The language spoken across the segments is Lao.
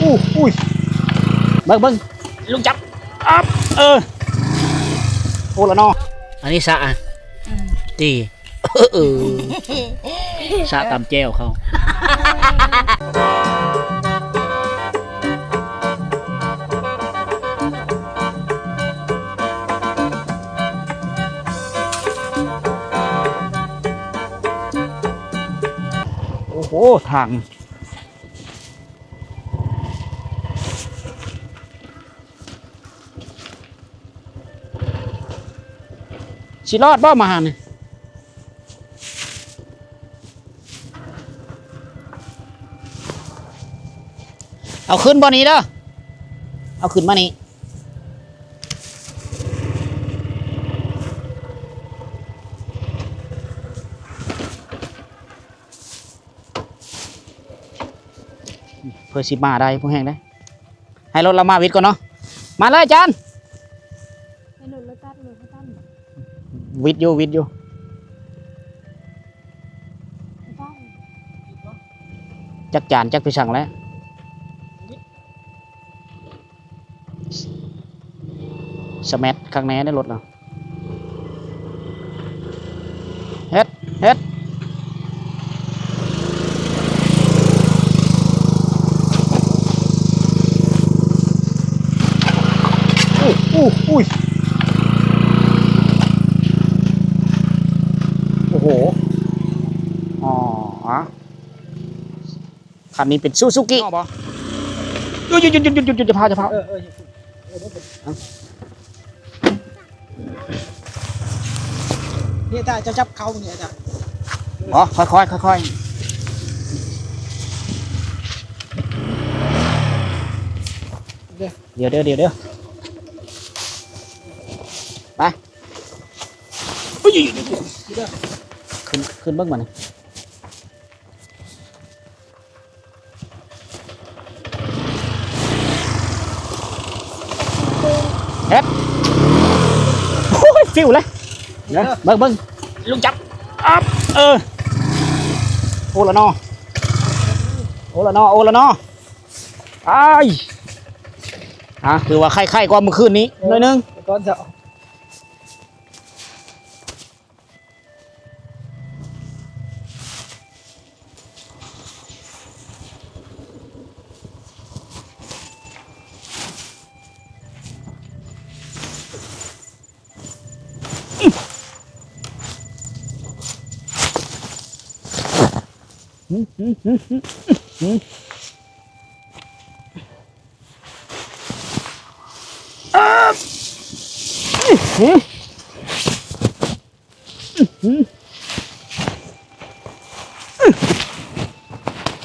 ອູ້ ອຸ້ຍ ເບິ່ງ ເບິ່ງ ລຸງຈັບ ອັບ ເອີ ໂອ້ລະເນາະ ອັນນີ້ສະ ອືມ ຕີ ເອີ ສະຕຳແຈ່ວເຂົາ. ໂອ້ໂຫ ທາງ ຊິລອດບໍ່ມາຫານີ້? ເອົາຂຶ້ນບ່ອນນີ້ເດີ ເອົາຂຶ້ນມານີ້. ເພື່ອຊິມາໄດ້ ຜູ້ແຮງເດ້ ໃຫ້ລົດລາວມາວິດກ່ອນເນາະ ມາເລີຍຈານ ໃຫ້ລົດລາວຕັດ ລົດເຮົາຕັດ ວິດຢູ່ ວິດຢູ່ ຈັກຈານ ຈັກໄປສັ່ງແລ້ວ. ສະແມັດຄັກແນ່ເດ້ລົດເນາະ ເຮັດ ເຮັດ ອຸ້ຍ ອຸ້ຍ ອຸ້ຍ ໂອ້ໂຫ ອໍ ອະ. ຄັນນີ້ເປັນຊູຊູກິ ບໍ່? ຢຸດໆໆໆໆ ຢ່າພາວ ຢ່າພາວ ເອີ ເອີ ເອີ ນີ້ ຕາ ເຈົ້າຈັບເຂົານີ້ ຕາ ອໍ ຄ່ອຍໆ ຄ່ອຍໆ ດຽວ ດຽວ ດຽວ ໄປ ຂຶ້ນ ຂຶ້ນເບິ່ງມັນ. ເຮັດ ໂອ້ຍ ຟິວເລີຍ ເບິ່ງ ເບິ່ງ ລຸງຈັບ ອັບ ເອີ ໂອ້ລະນໍ ໂອ້ລະນໍ ໂອ້ລະນໍ ອ້າຍ ອ່າ ຖືວ່າໄຄໆກວ່າມື້ຄືນນີ້ໜ້ອຍໜຶ່ງ ກ່ອນເຈົ້າ.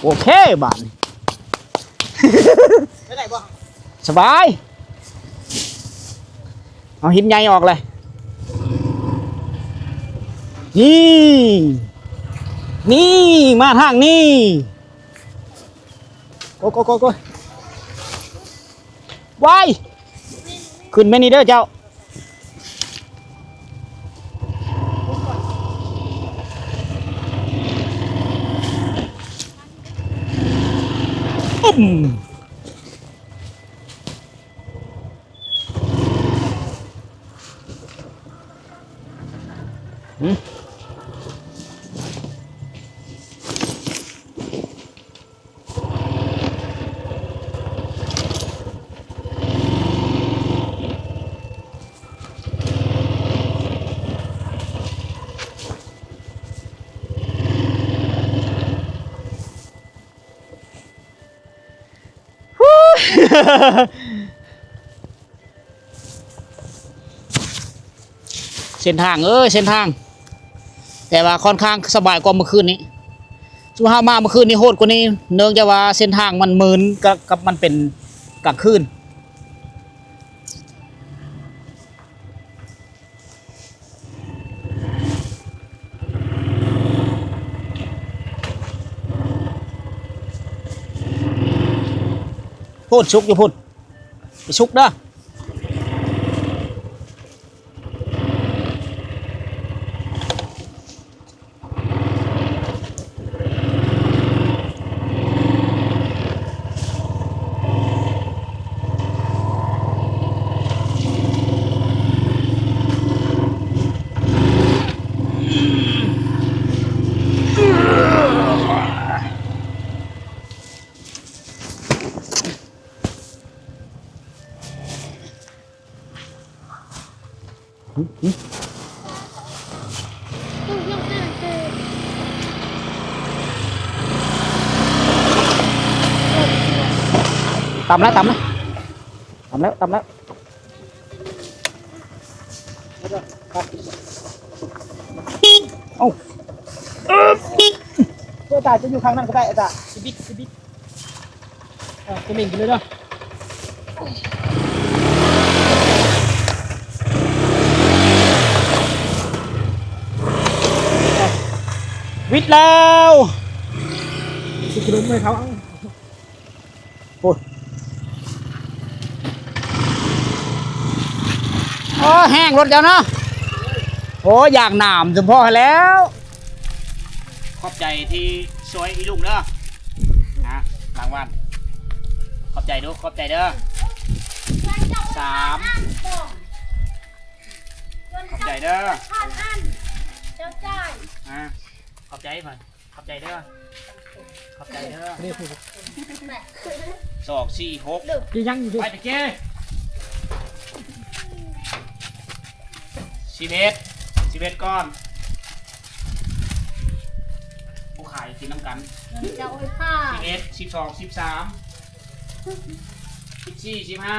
ໂອເຄ ບາດນີ້ ໄປໄດ້ບໍ່? ສະບາຍ ເອົາຫີນໃຫຍ່ອອກເລີຍ ນີ້ ນີ້ ມາທາງນີ້ ໂກ ໂກ ໂກ ໂກ ໄວ ຂຶ້ນແມ່ນນີ້ເດີເຈົ້າ ອືມ. ເສັ້ນທາງເອີຍ ເສັ້ນທາງ ແຕ່ວ່າຂ້ອນຂ້າງສະບາຍກວ່າມື້ຄືນນີ້ ຊຸມເຮົາມາມື້ຄືນນີ້ໂຫດກວ່ານີ້ ເນື່ອງຈາກວ່າເສັ້ນທາງມັນມື່ນກັບ ກັບມັນເປັນກາງຄືນ. ພຸ້ນ ສຸກຢູ່ພຸ້ນ ໄປສຸກເດີ. ໂ ຕຳແລ້ວ ຕຳແລ້ວ ຕຳແລ້ວ ຕຳແລ້ວ. ເອົ້າ ເຈົ້າຕາຈະຢູ່ຂ້າງນັ້ນກໍໄດ້ ອາຈານ ຊິບິດ ຊິບິດ. ເອີ ຕົວເໜັງກິນເລີຍເດີ ວິດແລ້ວ ຊິກິນນມໃຫ້ເຂົາ ເອົາ ໂອ້ຍ ໂອ້ ແຮງລົດເຈົ້າເນາະ ໂອ້ ຢາກໜາມສົມພໍແລ້ວ. ຂອບໃຈທີ່ຊ່ວຍອີລຸງເດີ ນະ ລາງວັນ ຂອບໃຈດູ ຂອບໃຈເດີ ສາມ ຂອບໃຈເດີ ເຈົ້າຈ່າຍ ອາ ຂອບໃຈເພິ່ນ ຂອບໃຈເດີ ຂອບໃຈເດີ ສອງ ສີ່ ຫົກ ຍັງຢູ່ ໄປຕະເກ ສິບເອັດ ສິບເອັດກ່ອນ ຜູ້ຂາຍກິນນຳກັນ ເຈົ້າໂອ້ຍ ສິບເອັດ ສິບສອງ ສິບສາມ ສິບສີ່ ສິບຫ້າ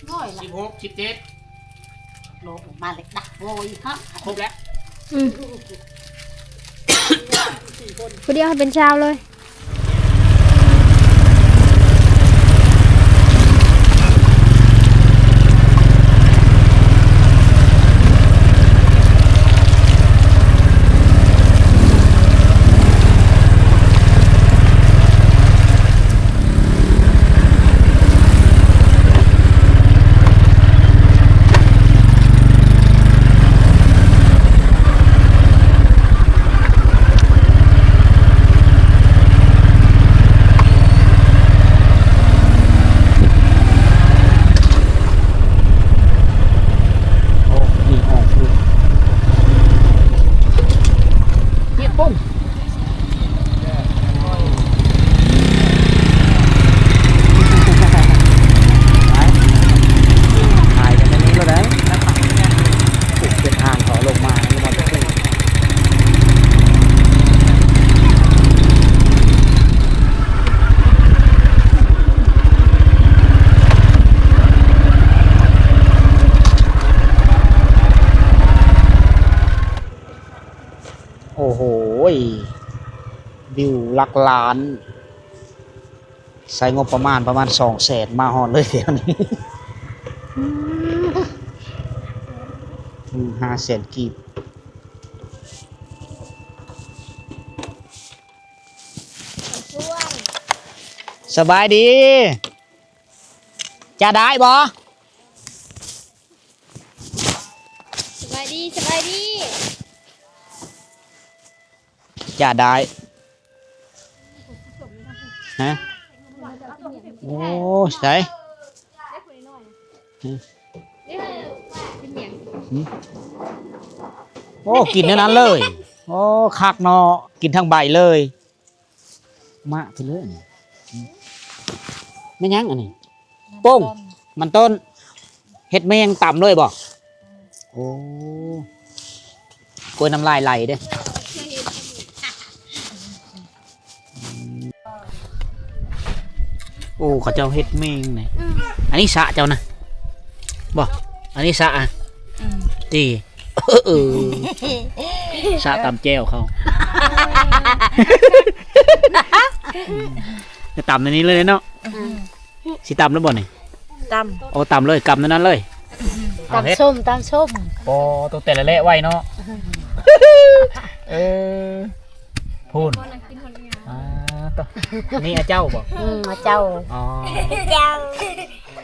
ຮ້ອຍລະ ສິບຫົກ ສິບເຈັດ ໂລອອກມາເລັກດັກໂວຍເນາະ ຄົບແລ້ວ ອືມ ຜູ້ດຽວໃຫ້ເປັນຊາວເລີຍ. ໂອ້ ມີຫ້ອງຄື ເຮັດປຸ້ງ ຖ່າຍກັນແບບນີ້ກໍໄດ້ ເສັ້ນທາງເຂົາລົງມາ ໂອ້ໂຫ ວິວຫຼັກລ້ານ ໃຊ້ງົບປະມານ ປະມານສອງແສນ ມາຮອດເລີຍແຖວນີ້ ອືມ ຫ້າແສນກີບ. ສະບາຍດີ ຈະໄດ້ບໍ່? ສະບາຍດີ ສະບາຍດີ ຈະໄດ້ ຮະ ໂອ້ ໃສ ຮະ ຫຶ ໂອ້ ກິນແນວນັ້ນເລີຍ ໂອ້ ຄັກເນາະ ກິນທັງໃບເລີຍ. ມະ ເພິ່ນເອີ້ນ ແມ່ນຫຍັງອັນນີ້? ໂປ້ງ ມັນຕົ້ນ ມັນຕົ້ນ ເຮັດແມງຕຳເລີຍບໍ່? ໂອ້ ໂອ້ຍ ນ້ຳລາຍໄຫຼເດ້. ໂອ້ ເຂົາເຈົ້າເຮັດແມງນີ້ ອືມ ອັນນີ້ສະເຈົ້ານະບໍ່? ອັນນີ້ສະອະ ອືມ ຕິ ເອີ ສະຕຳແຈ່ວເຂົາ ຕຳໃນນີ້ເລີຍເນາະ ອືມ ຊິຕຳແລ້ວບໍ່ນີ້? ຕຳ ໂອ້ ຕຳເລີຍ ກຳໃນນັ້ນເລີຍ ອືມ ຕຳສົ້ມ ຕຳສົ້ມ ອໍ ໂຕແຕ່ລະແລະໄວເນາະ ເອີ ພຸ້ນ ອ່າ ໂຕ ນີ້ອາເຈົ້າບໍ່? ອືມ ອາເຈົ້າ ອໍ ເຈົ້າ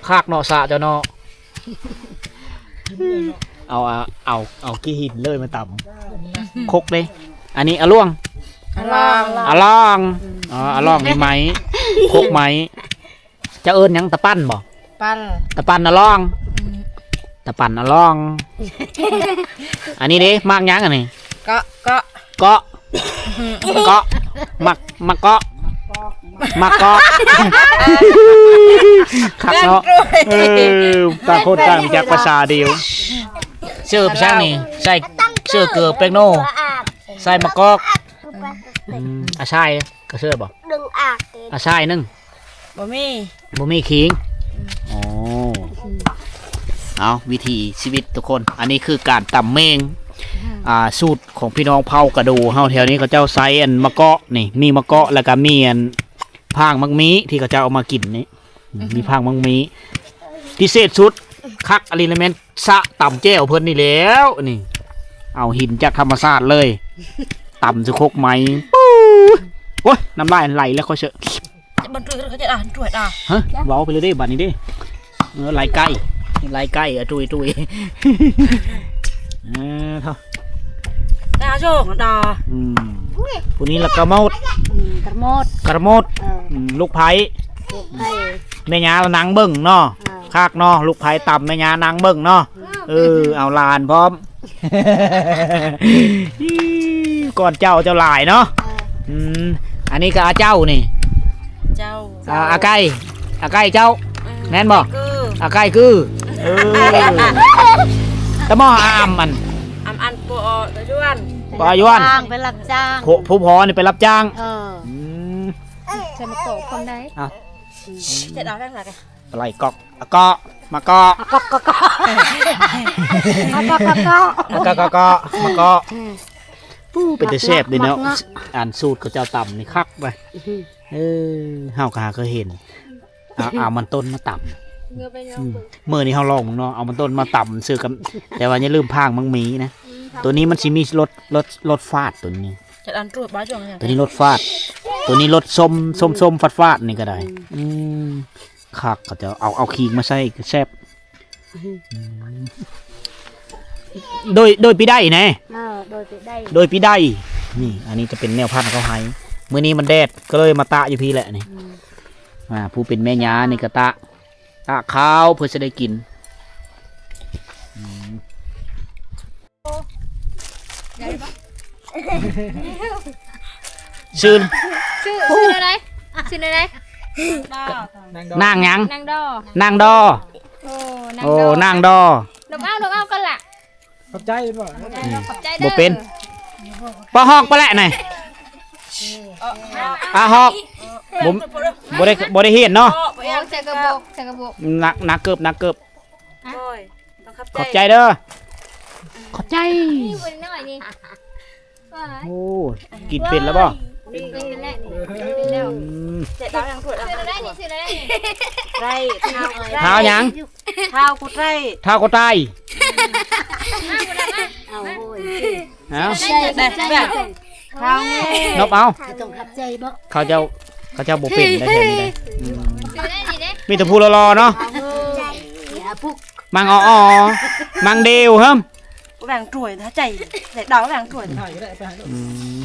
ຄັກເນາະ ສະເຈົ້າເນາະ ເອົາ ເອົາ ເອົາ ເອົາຂີ້ຫີນເລີຍມາຕຳ ຄົກເດ້ ອັນນີ້ອາຫຼວງ ອາຫຼອງ ອາຫຼອງ ອືມ ອໍ ອາຫຼອງນີ້ໄມ້ ຄົກໄມ້ ເຈົ້າເອີ້ນຫຍັງ? ຕະປັນບໍ່? ປັນ ຕະປັນອາຫຼອງ ອືມ ຕະປັນອາຫຼອງ ອັນນີ້ເດ້ ໝາກຫຍັງອັນນີ້? ເກາະ ເກາະ ເກາະ ອືມ ເກາະ ໝາກ ໝາກເກາະ ໝາກເກາະ ໝາກເກາະ ຄັກເນາະ ເອີ ຕ່າງຄົນຕ່າງຮູ້ຈັກພາສາດຽວ. ເສີບຊັ້ນນີ້ ໃສ່ເສື້ອເກີແປ້ງໂນ ໃສ່ໝາກກອກ ອືມ ອາຊາຍກໍເສີບບໍ່? ອາຊາຍໜຶ່ງ ບໍ່ມີ ບໍ່ມີຂີງ. ອໍ ເອົາ ວິຖີຊີວິດທຸກຄົນ ອັນນີ້ຄືການຕຳເມງ ອ່າ ສູດຂອງພີ່ນ້ອງເຜົ່າກະໂດເຮົາ ແຖວນີ້ເຂົາເຈົ້າໃຊ້ອັນໝາກເກາະນີ້ ມີໝາກເກາະ ແລ້ວກໍມີອັນຜາກໝາກມີທີ່ເຂົາເຈົ້າເອົາມາກິນນີ້ ມີຜາກໝາກມີ ພິເສດສຸດ ຄັກອີ່ຫຼີລະແມ່ນ ສະຕຳແຈ່ວເພິ່ນນີ້ແຫຼ້ວນີ້ ເອົາຫີນຈາກທຳມະຊາດເລີຍ ຕຳໃສ່ຄົກໄໝ ໂອ້ຍ ນ້ຳລາຍໄຫຼແລ້ວ ຂ້ອຍເຊີ ມັນຕວຍ ເຂົາຈະອ່ານຕວຍດາ ຮະ ເວົ້າໄປເລີຍເດ້ ບາດນີ້ເດ້ ເອີ ໄຫຼໄກ່ ໄຫຼໄກ່ ອະ ຕຸຍ ຕຸຍ ເອີ ເທົ່າ ຕາໂຈງດາ ອືມ ຜູ້ນີ້ລະກະໝົດ ອືມ ກະໝົດ ກະໝົດ ເອີ ອືມ ລູກໃພ້ ລູກໃພ້ ແມ່ຍ່າລະນັ່ງເບິ່ງເນາະ ເອີ ຄັກເນາະ ລູກໃພ້ຕຳ ແມ່ຍ່ານັ່ງເບິ່ງເນາະ ເອີ ເອົາຫຼານພ້ອມ ກ່ອນເຈົ້າ ເຈົ້າຫຼາຍເນາະ ເອີ ອືມ ອັນນີ້ກໍອາເຈົ້ານີ້ ເຈົ້າ ອາ ອາໄກ່ ອາໄກ່ເຈົ້າ ເອີ ແມ່ນບໍ່? ອາໄກ່ຄື ເອີ ຕະໝໍອາມອັນ ອາມອັນ ປອຍວນ ປອຍວນ ໄປຮັບຈ້າງ ຜູ້ພໍ່ນີ້ໄປຮັບຈ້າງ ເອີ ອືມ ຈະມາເກາະຄວາມໃດ ເອົາ ຈະເອົາແບບໃດ ປາໄຫຼກອກ ອາເກາະ ມາເກາະ ອາເກາະ ອາເກາະ ມາເກາະ ປູ້ ເປັນຕາແຊບເດ້ເນາະ ອັນສູດເຂົາເຈົ້າຕຳນີ້ຄັກເວີຍ ເອີ ເຮົາກໍຫາເຄີຍເຫັນ ເອົາ ເອົາມັນຕົ້ນມາຕຳ ມື້ນີ້ເຮົາລອງເບິ່ງເນາະ ເອົາມັນຕົ້ນມາຕຳເຊື່ອກັນ ແຕ່ວ່າຢ່າລືມຜາກມັກມີນະ ໂຕນີ້ມັນຊິມີລົດ ລົດ ລົດຟາດໂຕນີ້ ໂຕນີ້ລົດຟາດ ໂຕນີ້ລົດສົ້ມ ສົ້ມໆ ຟາດໆ ນີ້ກໍໄດ້ ອືມ ຄັກ ເຂົາເຈົ້າເອົາ ເອົາຂີງມາໃສ່ແຊບ ໂດຍ ໂດຍປີໄດ້ແນະ ເອີ ໂດຍປີໄດ້ ໂດຍປີໄດ້ ນີ້ ອັນນີ້ຈະເປັນແນວພັນເຂົາໃຫ້ ມື້ນີ້ມັນແດດ ກໍເລີຍມາຕາກຢູ່ພີ້ແຫຼະນີ້ ອືມ ອ່າ ຜູ້ເປັນແມ່ຍ່ານີ້ກໍຕາກ ຕາກຂ້າວເພື່ອຈະໄດ້ກິນ ອືມ ຊື່ ຊື່ ຊື່ແນວໃດ? ຊື່ແນວໃດ? ນາງຫຍັງ? ນາງດໍ ນາງດໍ ໂອ້ ນາງ ໂອ້ ນາງດໍ ນົບເອົາ ນົບເອົາກ່ອນລະ ຂອບໃຈບໍ່? ຂອບໃຈເດີ ບໍ່ເປັນ ປາຮອກປະແຫຼະນີ້ ປາຮອກ ບໍ່ ບໍ່ໄດ້ ບໍ່ໄດ້ຮຽນເນາະ ໂອ້ ໃສ່ກະບອກ ໃສ່ກະບອກ ໜັກ ໜັກເກີບ ໜັກເກີບ ໂອ້ຍ ຕ້ອງຂອບໃຈ ຂອບໃຈເດີ ຂອບໃຈ ນີ້ຜູ້ນ້ອຍນີ້ ໂອ້ ກິນເປັນແລ້ວບໍ່? ເປັນແລ້ວ ເປັນແລ້ວ ອືມ ຈະເອົາຫຍັງ ເອົາຫຍັງ ທ້າວຫຍັງ? ທ້າວກູໄຕ ທ້າວກູໄຕ ເອົາ ໂອ້ຍ ເອົາ ນອບເອົາ ຕ້ອງຂອບໃຈບໍ່? ເຂົາເຈົ້າ ເຂົາເຈົ້າບໍ່ເປັນໄດ້ແທ້ນີ້ໄດ໋ ອືມ ມີແຕ່ຜູ້ຫຼໍ່ໆເນາະ ມັງອໍໆ ມັງເດວເຮີ້ມ ແຫວ່ງຖ້ວຍ ຖ້າໃຈ ແຫຼະດາວແຫວ່ງຖ້ວຍ ອືມ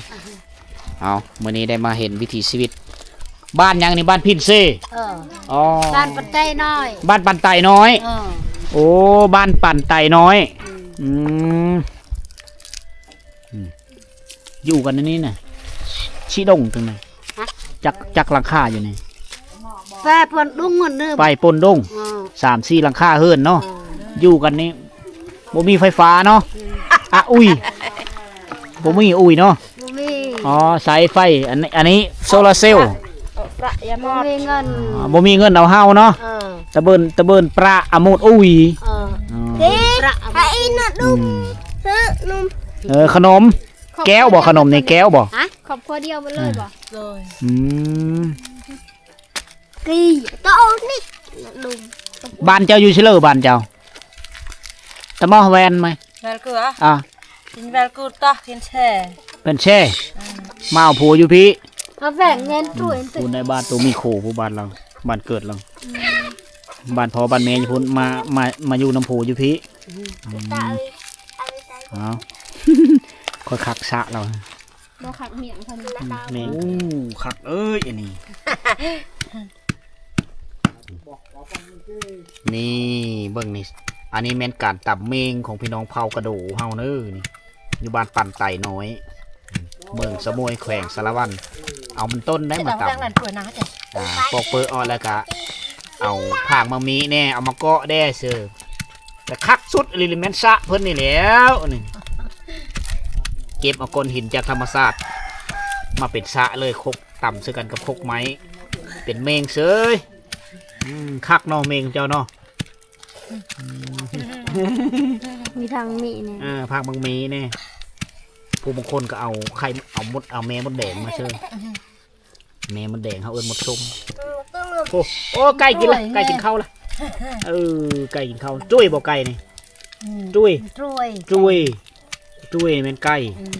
ເອົາ ມື້ນີ້ໄດ້ມາເຫັນວິຖີຊີວິດ ບ້ານຫຍັງນີ້? ບ້ານພິນເຊ ເອີ ອໍ ບ້ານປັນໄຕນ້ອຍ ບ້ານປັນໄຕນ້ອຍ ເອີ ໂອ້ ບ້ານປັນໄຕນ້ອຍ ອືມ ອືມ ອືມ ຢູ່ກັນໃນນີ້ນະ ຊິດົງຈັ່ງໃດ? ຮະ? ຈັກ ຈັກຫຼັງຄາຢູ່ນີ້? ປາຍປົນດົງຫັ້ນເດີ ປາຍປົນດົງ ເອີ ສາມສີ່ຫຼັງຄາເຮືອນເນາະ ເອີ ຢູ່ກັນນີ້ ບໍ່ມີໄຟຟ້າເນາະ ອືມ ອະ ອຸຍ ບໍ່ມີອຸຍເນາະ ບໍ່ມີ ອໍ ສາຍໄຟ ອັນນີ້ ອັນນີ້ໂຊລາເຊວ ບໍ່ມີເງິນ ອໍ ບໍ່ມີເງິນເອົາເຮົາເນາະ ເອີ ຕະເບີນ ຕະເບີນປະອະໂມດອຸຍ ເອີ ອໍ ປະອະໂມດອຸຍ ອືມ ເອີ ຂະໜົມ ແກ້ວບໍ່ ຂະໜົມນີ້ແກ້ວບໍ່? ຮະ? ຄອບຄົວດຽວໝົດເລີຍບໍ່? ໂດຍ ອືມ ກີໂຕນີ້ ລຸງ ບ້ານເຈົ້າຢູ່ໃສເລີ ບ້ານເຈົ້າ? ຕະໝໍແວ່ນໄໝ? ແວ່ນເກືອ ອ່າ ກິນແວ່ນເກືອຕະ ກິນແຊ່ ເປັນແຊ່ ອືມ ມາເອົາຜົວຢູ່ພີ້ ເອົາແວ່ນເງິນຖ້ວຍ ຜູ້ໃນບ້ານໂຕມີໂຄຜູ້ ບ້ານລາວ ບ້ານເກີດລາວ ອືມ ບ້ານພໍ່ບ້ານແມ່ຢູ່ພຸ້ນ ມາ ມາ ມາຢູ່ນຳຜົວຢູ່ພີ້ ອືມ ອືມ ເອົາ ຂ້ອຍຄັກສະລາວ ບໍ່ຄັກເມງເພິ່ນ ແມ່ນ ໂອ້ ຄັກເອີຍ ອັນນີ້ ນີ້ ເບິ່ງນີ້ ອັນນີ້ແມ່ນການຕຳເມງຂອງພີ່ນ້ອງເຜົ່າກະໂດເຮົາເດີນີ້ ຢູ່ບ້ານປັນໄຕນ້ອຍ ເມືອງສະໝວຍ ແຂວງສາລະວັນ ເອົາມັນຕົ້ນໄດ້ມາຕຳ ອາ ປອກເປີອອກ ແລ້ວກະເອົາຜາກໝາກມີແດ່ ເອົາມາເກາະແດ່ເຊີ ແຕ່ຄັກສຸດອີ່ຫຼີແມ່ນສະເພິ່ນນີ້ແຫຼ້ວນີ້ ເກັບເອົາກ້ອນຫີນຈາກທຳມະຊາດ ມາເປັນສະເລີຍ ຄົກ ຕຳໃສ່ກັນກັບຄົກໄມ້ ເປັນເມງເຊີຍ. ອືມ ຄັກເນາະ ເມງເຈົ້າເນາະ. ມີຜັກໝາກມີແດ່ ເອີ ຜັກໝາກມີແດ່ ຜູ້ບາງຄົນກໍເອົາໄຂ່ ເອົາມົດ ເອົາແມ່ມົດແດງມາເຊີຍ ແມ່ມົດແດງ ເຮົາເອີ້ນມົດສົ້ມ. ໂອ້ ໂອ້ ໄກ່ກິນລະ ໄກ່ກິນເຂົ້າລະ ເອີ ໄກ່ກິນເຂົ້າ. ຈຸ້ຍບໍ່ໄກ່ນີ້? ອືມ ຈຸ້ຍ ຈຸ້ຍ ຈຸ້ຍ ຈຸ້ຍແມ່ນໄກ່. ອືມ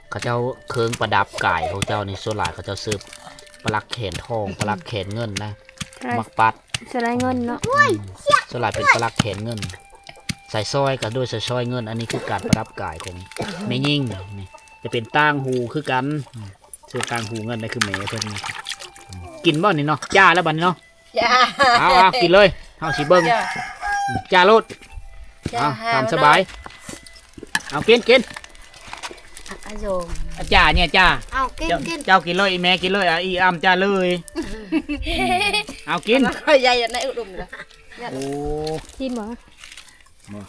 ເຂົາເຈົ້າ ເຄື່ອງປະດັບກາຍຂອງເຈົ້ານີ້ ສ່ວນຫຼາຍເຂົາເຈົ້າເສີບປະຫຼັກແຂນທອງ ປະຫຼັກແຂນເງິນນະ ໝາກປັດ ສະໄລເງິນເນາະ. ອືມ ສ່ວນຫຼາຍເປັນປະຫຼັກແຂນເງິນ ສາຍສ້ອຍກໍໂດຍສາຍສ້ອຍເງິນ. ອັນນີ້ຄືການປະດັບກາຍຂອງແມ່ຍິງນີ້ ຈະເປັນຕ່າງຫູຄືກັນ. ອືມ ເສື້ອຕ່າງຫູເງິນ ນັ້ນຄືແມ່ເພິ່ນ. ອືມ ກິນບໍ່ນີ້ເນາະ? ຈ້າແລ້ວບັດນີ້ເນາະ. ຈ້າ ເອົາ ເອົາ ກິນເລີຍ ເຮົາຊິເບິ່ງ. ຈ້າ ອືມ ຈ້າໂລດ. ຈ້າ ເອົາ ຕາມສະບາຍ ເອົາ ກິນ ກິນ. ອາ ອາໂຍມ ອາ ຈ້າເນຍ ຈ້າ ເອົາ ກິນ ເຈົ້າ ກິນ ເຈົ້າກິນເລີຍ ອີ່ແມ່ກິນເລີຍ ອາ ອີ່ອ້ຳ ຈ້າເລີຍ. ເອົາ ກິນ ຂ້ອຍໃຫຍ່ໃນອຸດົມລະ. ໂອ້ ກິນບໍ່? ບໍ່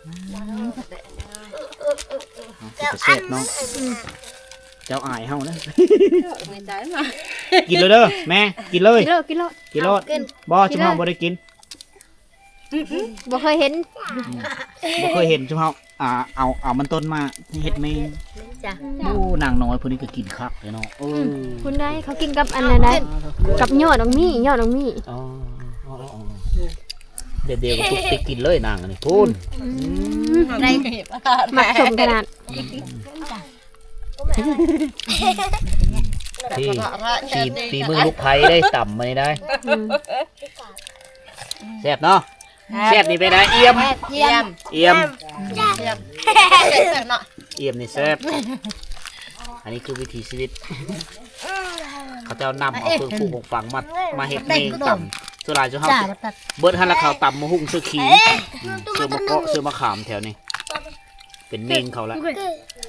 ອືມ ເອົາ ເປັນຕາແຊບເນາະ. ອືມ ເຈົ້າອາຍເຮົານະ ໃນໃຈນະ. ກິນເລີຍເດີແມ່ ກິນເລີຍ ກິນໂລດ ກິນໂລດ ກິນໂລດ. ເອົາ ກິນ ບໍ່ ເຮົາບໍ່ໄດ້ກິນ. ບໍ່ເຄີຍເຫັນ ບໍ່ເຄີຍເຫັນຊຸມເຮົາ ອ່າ ເອົາ ເອົາມັນຕົ້ນມາເຮັດເມງ. ຈ້າ ໂອ້ ນາງນ້ອຍຜູ້ນີ້ກໍກິນຄັກເດ້ເນາະ. ເອີ ອືມ ພຸ້ນໃດ ເຂົາກິນກັບອັນນັ້ນໃດ ກັບຍອດບັກມີ້ ຍອດບັກມີ້. ອໍ ອໍ ອໍ ແບບດຽວກັບຕຸກຕິກກິນເລີຍນາງອັນນີ້ ພຸ້ນ. ອືມ ອືມ ໄດ້ ມັກສົ້ມຂະໜາດ. ອືມ ທີ່ ຝີ ຝີມືລູກໃຜໄດ້ຕຳມື້ນີ້ໄດ້. ອືມ ແຊບເນາະ. ແຊບນີ້ເປັນໃດ? ອ່ຽມ ອ່ຽມ ອ່ຽມ ອ່ຽມ ອ່ຽມ ແຊບເນາະ ອ່ຽມນີ້ແຊບ. ອັນນີ້ຄືວິຖີຊີວິດ ເຂົາເຈົ້ານຳເອົາເຄື່ອງປູກຂອງຝັງມາ ມາເຮັດເມງຕຳ. ສ່ວນຫຼາຍເຮົາເບິດຫັ້ນລະ ເຂົາຕຳໝາກຫຸ່ງ ເສື້ອຂີງ ເສື້ອໝາກເກາະ ເສື້ອໝາຂາມແຖວນີ້ ເປັນເມງເຂົາລະ.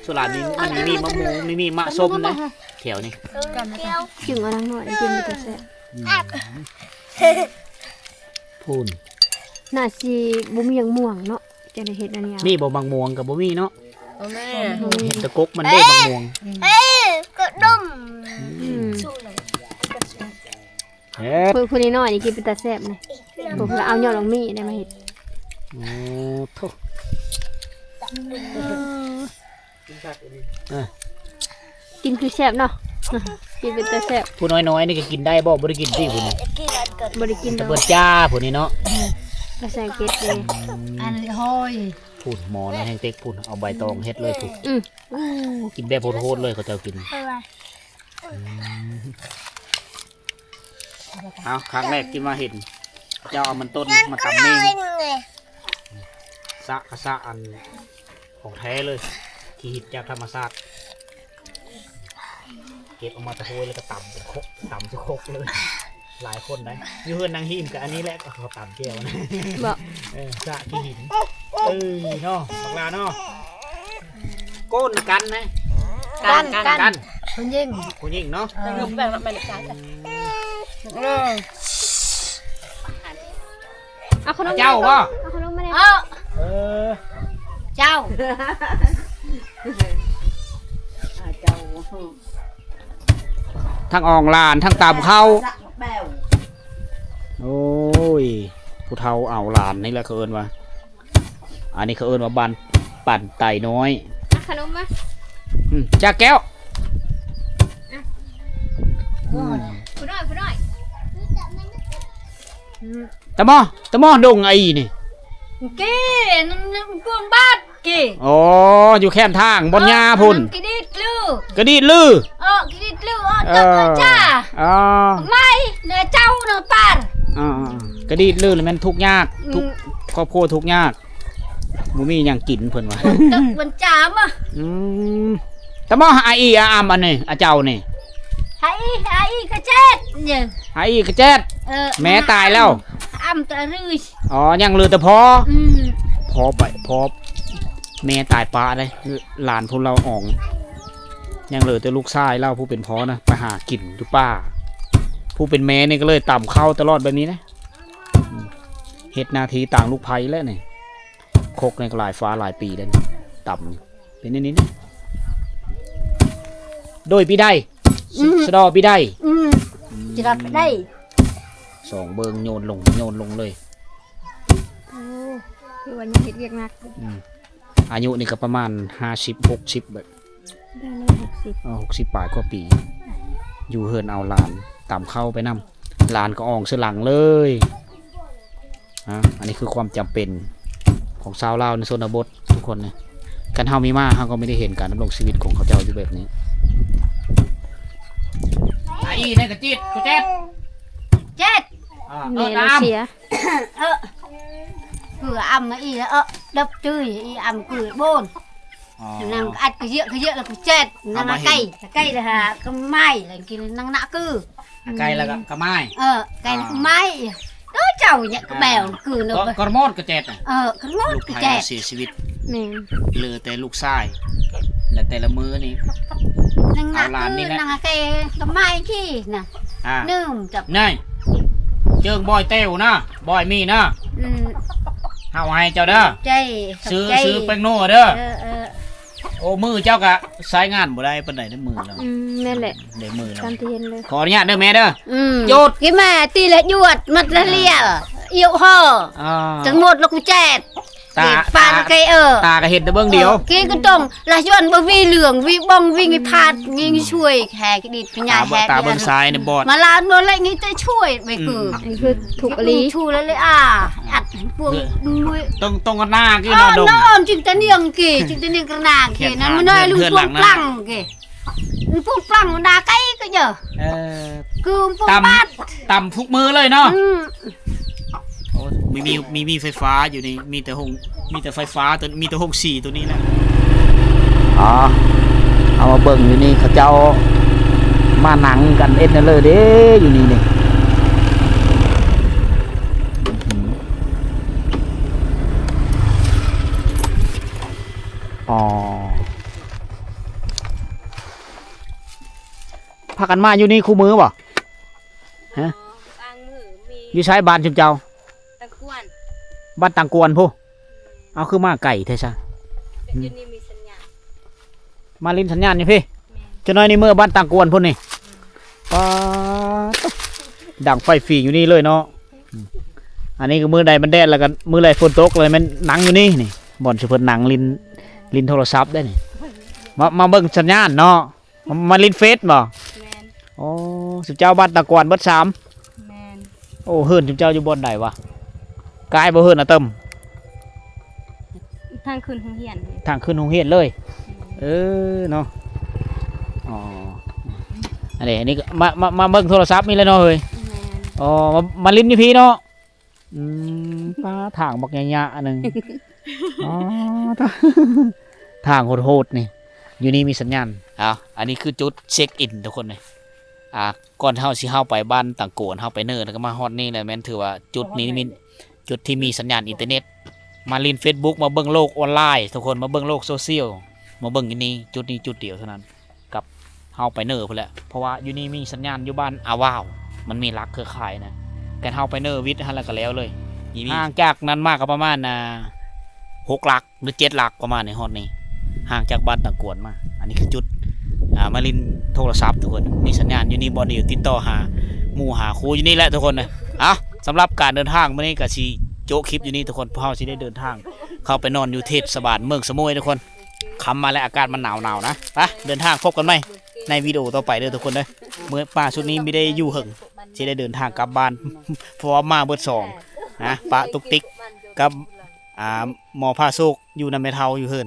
ສ່ວນຫຼາຍມີ ມັນມີໝາກໝູ ມີໝາກສົ້ມນະແຖວນີ້. ຈຶ່ງເອົານາງນ້ອຍກິນເປັນຕາແຊບ. ອືມ ພຸ້ນ ໜ້າຊິບໍ່ມີໝາກມ່ວງເນາະ ຈັ່ງໄດ້ເຮັດອັນນີ້. ມີບໍ່ໝາກມ່ວງກໍບໍ່ມີເນາະ. ບໍ່ມີ ບໍ່ມີ ເຫັນແຕ່ກົກມັນເດ້ໝາກມ່ວງ. ອືມ ເອີ ກໍດົມ. ອືມ ເຮັດ ຜູ້ ຜູ້ນ້ອຍໆນີ້ກິນເປັນຕາແຊບນະ. ອືມ ເພິ່ນກໍເອົາຍອດບັກມີ້ໄດ້ມາເຮັດ. ໂອ້ໂທ້ ກິນຄັກອີ່ຫຼີ ເອີ ກິນຄືແຊບເນາະ ກິນເປັນຕາແຊບ. ຜູ້ນ້ອຍໆນີ້ກໍກິນໄດ້ບໍ່? ບໍ່ໄດ້ກິນຕິຜູ້ນີ້? ບໍ່ໄດ້ກິນ ແຕ່ເພິ່ນຈ້າຜູ້ນີ້ເນາະ. ພາສາອັງກິດເດ້. ອືມ ອັນນີ້ຫອຍ ພຸ້ນ ໝໍນະແຮງເຕັກພຸ້ນ ເອົາໃບຕອງເຮັດເລີຍພຸ້ນ. ອືມ ໂອ້ ກິນແບບໂຫດໆເລີຍ ເຂົາເຈົ້າກິນ. ອືມ ເອົາ ຄັ້ງແລກທີ່ມາເຫັນເຈົ້າເອົາມັນຕົ້ນມາຕຳເມງ. ສະ ກະສະ ອັນຂອງແທ້ເລີຍ ຂີ້ຫີນຈາກທຳມະຊາດ. ເກັບອອກມາແຕ່ໂຮຍ ແລ້ວກໍຕຳເປັນຄົກ ຕຳໃສ່ຄົກເລີຍ. ຫຼາຍຄົນໄດ໋ ຢູ່ເຮືອນນາງຮີມກໍອັນນີ້ແຫຼະ ກໍເຂົາຕຳແຈ່ວນະ. ບໍ່ ເອີ ສະຂີ້ຫີນ. ເອີເນາະ ບັກຫຼ້າເນາະ. ໂກ້ນກັນນະ ກັນ ກັນ ກັນ ຜູ້ຍິງ ຜູ້ຍິງເນາະ. ເອີ ແບ່ງລະແມ່ນການ ເອີ ເອົາຂະໜົມ ເຈົ້າບໍ່ ເອົາຂະໜົມມາແດ່. ເອີ ເອີ ເຈົ້າ ເຈົ້າ ທັງອອງຫຼານ ທັງຕຳເຂົ້າ. ໂອ້ຍ ຜູ້ເຖົ້າເອົາຫຼານນີ້ແຫຼະ ເຂົາເອີ້ນວ່າ ອັນນີ້ເຂົາເອີ້ນວ່າບ້ານປັນໄຕນ້ອຍ. ເອົາຂະໜົມມາ. ອືມ ຈາກແກ້ວ. ອືມ ຜູ້ນ້ອຍ ຜູ້ນ້ອຍ ຕະໝໍ ຕະໝໍ ດົງໄອ້ນີ້ ເກ ນຳ ນຳກວນບາດ ເກ. ອໍ ຢູ່ແຄມທາງບ່ອນຫຍ້າພຸ້ນ. ເອີ ກະດີດລື ກະດີດລື. ເອີ ກະດີດລື. ອໍ ເອີ ເຈົ້າ ເຈົ້າ ອໍ ໄມ້ເນື້ອເຈົ້າເນື້ອປານ. ອໍ ກະດີດລືລະແມ່ນທຸກຍາກ ອືມ ທຸກຄອບຄົວທຸກຍາກ ບໍ່ມີຫຍັງກິນເພິ່ນວ່າ. ຕົກວັນຈາມ. ອືມ ຕະໝໍ ອາອີ ອາອຳ ອັນນີ້ ອາເຈົ້ານີ້ ອາອີ ອາອີກະແຈດ ອາອີກະແຈດ. ເອີ ແມ່ຕາຍແລ້ວ ອຳຕະລື. ອໍ ຍັງເຫຼືອແຕ່ພໍ່. ອືມ ພໍ່ໄປ ພໍ່ ແມ່ຕາຍປະເດ້ ຫຼານຜູ້ລາວອອງ. ຍັງເຫຼືອແຕ່ລູກຊາຍລາວຜູ້ເປັນພໍ່ນະ ໄປຫາກິນຢູ່ປ່າ. ຜູ້ເປັນແມ່ນີ້ກໍເລີຍຕຳເຂົ້າຕະຫຼອດແບບນີ້ນະ. ເຮັດໜ້າທີ່ຕ່າງລູກໃພ້ແຫຼະນີ້. ຄົກນີ້ກໍຫຼາຍຟ້າຫຼາຍປີແລ້ວນີ້ ຕຳເປັນອັນນີ້ນະ. ໂດຍປີໃດ? ອືມ ສະເດາະປີໃດ? ອືມ ອືມ ຈະໄດ້ ສອງເບິ່ງໂຍນລົງ ໂຍນລົງເລີຍ. ໂອ້ ຄືວ່າຍັງເຮັດວຽກໜັກ. ອືມ ອາຍຸນີ້ກໍປະມານຫ້າສິບ ຫົກສິບແບບ ໄດ້ແລ້ວຫົກສິບ ເອີ ຫົກສິບປາຍກວ່າປີ. ຢູ່ເຮືອນເອົາຫຼານ ຕຳເຂົ້າໄປນຳ ຫຼານກໍອອງເສືອຫຼັງເລີຍ. ອາ ອັນນີ້ຄືຄວາມຈຳເປັນຂອງຊາວລາວໃນຊົນນະບົດທຸກຄົນນະ. ຄັນເຮົາມີມ້າ ເຮົາກໍບໍ່ໄດ້ເຫັນການດຳລົງຊີວິດຂອງເຂົາເຈົ້າຢູ່ແບບນີ້. ອາອີ່ ໃນກະຈິດ ກະແຈັດ ເຈັດ ອາ ແມ່ລາວເສຍ ເອີ ຄືອຳມາອີ່ ເອີ ດັບຈື່ ອີ່ອຳຄືໂບນ. ອໍ ນາງອັດກະເຍາະກະເຍາະແລ້ວກະແຈັດ ນາງອາໄກ່ ອາໄກ່ລະຫາກະໄມ້ ແລ້ວກິນນາງນະຄື ອາໄກ່ລະກະ ກະໄມ້ ເອີ ໄກ່ລະກະໄມ້. ໂອ້ ເຈົ້າເຍາະກະແບວຄືເນາະ ກະໝົດກະແຈັດ. ເອີ ກະໝົດກະແຈັດ ເສຍຊີວິດ. ແມ່ນ ເຫຼືອແຕ່ລູກຊາຍ ແລະແຕ່ລະມື້ນີ້ ນາງນະຄື ນາງອາໄກ່ກະໄມ້ທີ່ນະ ອາ ໜຶ່ງຈັບ ນາຍ ເຈີງບອຍແຕ້ວນະ ບອຍມີນະ. ອືມ ເຮົາໃຫ້ເຈົ້າເດີ ໃຈ ຊື້ ຊື້ແປ້ງນົວເດີ. ເອີ ເອີ ໂອ້ ມືເຈົ້າກະໃຊ້ງານບໍ່ໄດ້ປານໃດເດີ ມືລາວ. ອືມ ແມ່ນແຫຼະ ໄດ້ມືລາວ ຕາມທີ່ເຫັນເລີຍ. ຂໍອະນຸຍາດເດີແມ່ເດີ. ອືມ ຢຸດ ກິນແມ່ຕີລະຍວດ ມັດລະເລຍ ອ່າ ອຽວຫໍ່ ອ່າ ຈົນໝົດລະກູແຈດ ຕາ ຕາ ຕາກະເອີ ຕາກະເຫັນແຕ່ເບິ່ງດຽວ ເອີ ກິນກະຕ້ອງລະຍວນ ບໍ່ວີເຫຼືອງ ວີບ່ອງ ວີງ ວີພາດ ຍິງຊ່ວຍແຮກະດີດ ພະຍາແຮກ ຕາເບິ່ງຊ້າຍນີ້ບອດ ມາລານບໍ່ແລະຍິງແຕ່ຊ່ວຍໄປຄື ອືມ ອັນນີ້ຄືທຸກອີ່ຫຼີ ທູລະເລີຍອາ ອັດພວກ ຕ້ອງ ຕ້ອງອັນໜ້າກີ້ເນາະ ດົງ ອອນຈິງຕະນຽງກີ້ ຈິງຕະນຽງກະນາງກີ້ ນັ້ນມັນນ້ອຍລຸງພວງພລັງກີ້ ມັນພວງພລັງມັນດາໄກກໍເຢີ ເອີ ຄືມັນພວງບາດ ຕຳທຸກມື້ເລີຍເນາະ. ອືມ ໂອ້ ມີ ມີ ມີ ມີໄຟຟ້າຢູ່ນີ້ ມີແຕ່ໂຮງ ມີແຕ່ໄຟຟ້າຕົວ ມີແຕ່ໂຮງສີຕົວນີ້ແຫຼະ. ອໍ ເອົາມາເບິ່ງຢູ່ນີ້ ເຂົາເຈົ້າມານັ່ງກັນເຮັດແນວເລີເດ້ ຢູ່ນີ້ນີ້. ອໍ ພາກັນມາຢູ່ນີ້ຄູ່ມື້ບໍ່? ຮະ? ບາງມື້ມີ ຢູ່ໃສບ້ານຊຸມເຈົ້າ? ຕັງກວນ ບ້ານຕັງກວນພຸ້ນ. ເອົາ ຄືມາໄກແທ້ຊະ? ຢູ່ນີ້ມີສັນຍານ ມາຫຼິ້ນສັນຍານຢູ່ພີ້. ແມ່ນ ຈັກໜ້ອຍນີ້ເມືອບ້ານຕັງກວນພຸ້ນນີ້. ອືມ ປາດ ດັງໄຟຝີຢູ່ນີ້ເລີຍເນາະ. ອືມ ອັນນີ້ກໍມື້ໃດມັນແດດ ແລ້ວກໍມື້ໃດຝົນຕົກ ແລ້ວແມ່ນນັ່ງຢູ່ນີ້ນີ້ ບ່ອນທີ່ເພິ່ນນັ່ງຫຼິ້ນ ຫຼິ້ນໂທລະສັບໄດ້ນີ້. ມາ ມາເບິ່ງສັນຍານເນາະ. ມາຫຼິ້ນເຟສບໍ່? ແມ່ນ ໂອ້ ຊຸມເຈົ້າບ້ານຕາກວນເບິດສາມ. ແມ່ນ ໂອ້ ເຮືອນຊຸມເຈົ້າຢູ່ບ່ອນໃດວະ? ກາຍບໍ່ເຮືອນອາເຕີມ? ທາງຂຶ້ນໂຮງຮຽນ ທາງຂຶ້ນໂຮງຮຽນເລີຍ. ແມ່ນ ເອີ ເນາະ ອໍ ອັນນີ້ ອັນນີ້ກໍມາ ມາ ມາເບິ່ງໂທລະສັບນີ້ແຫຼະເນາະເຮີຍ. ແມ່ນ ອໍ ມາ ມາຫຼິ້ນຢູ່ພີ້ເນາະ. ອືມ ປ້າ ທາງບັກຍະໆໜຶ່ງ. ອໍ ທາງໂຫດໆນີ້ ຢູ່ນີ້ມີສັນຍານ. ເອົາ ອັນນີ້ຄືຈຸດເຊັກອິນທຸກຄົນເລີຍ. ອ່າ ກ່ອນເຮົາຊິເຮົາໄປບ້ານຕັງໂກນ ເຮົາໄປເນີ ແລ້ວກໍມາຮອດນີ້ແຫຼະ ແມ່ນຖືວ່າຈຸດນີ້ມີ ຈຸດທີ່ມີສັນຍານອິນເຕີເນັດ. ມາຫຼິ້ນເຟສບຸກ ມາເບິ່ງໂລກອອນລາຍທຸກຄົນ ມາເບິ່ງໂລກໂຊຊຽວ ມາເບິ່ງຢູ່ນີ້ ຈຸດນີ້ຈຸດດຽວເທົ່ານັ້ນ. ກັບເຮົາໄປເນີພຸ້ນແຫຼະ ເພາະວ່າຢູ່ນີ້ມີສັນຍານ ຢູ່ບ້ານອາວາວ ມັນມີຫຼັກເຄືອຂ່າຍນະ. ຄັນເຮົາໄປເນີວິດຫັ້ນແລ້ວກໍແລ້ວເລີຍ. ນີ້ ນີ້ ຫ່າງຈາກນັ້ນມາກໍປະມານ ອ່າ ຫົກຫຼັກ ຫຼື ເຈັດຫຼັກປະມານນີ້ ຮອດນີ້ ຫ່າງຈາກບ້ານຕັງກວນມາ. ອັນນີ້ຄືຈຸດ ອ່າ ມາຫຼິ້ນໂທລະສັບທຸກຄົນ. ມີສັນຍານຢູ່ນີ້ບ່ອນດຽວ ຕິດຕໍ່ຫາໝູ່ຫາຄູ່ຢູ່ນີ້ແຫຼະທຸກຄົນນະ. ເອົາ ສຳລັບການເດີນທາງມື້ນີ້ກໍຊິໂຈະຄລິບຢູ່ນີ້ທຸກຄົນ. ພວກເຮົາຊິໄດ້ເດີນທາງເຂົ້າໄປນອນຢູ່ເທດສະບານເມືອງສະໂໝຍທຸກຄົນ. ຄ່ຳມາແລ້ວ ອາກາດມັນໜາວໆນະ. ໄປ ເດີນທາງ ພົບກັນໃໝ່ໃນວິດີໂອຕໍ່ໄປເດີທຸກຄົນເດີ. ມື້ ປ່າຊຸດນີ້ບໍ່ໄດ້ຢູ່ເຫິງ ຊິໄດ້ເດີນທາງກັບບ້ານ ເພາະວ່າມາເບິດສອງນະ ປະຕຸກຕິກກັບ ອ່າ ໝໍພາໂຊກ ຢູ່ນຳແມ່ເຖົ້າຢູ່ເຮືອນ.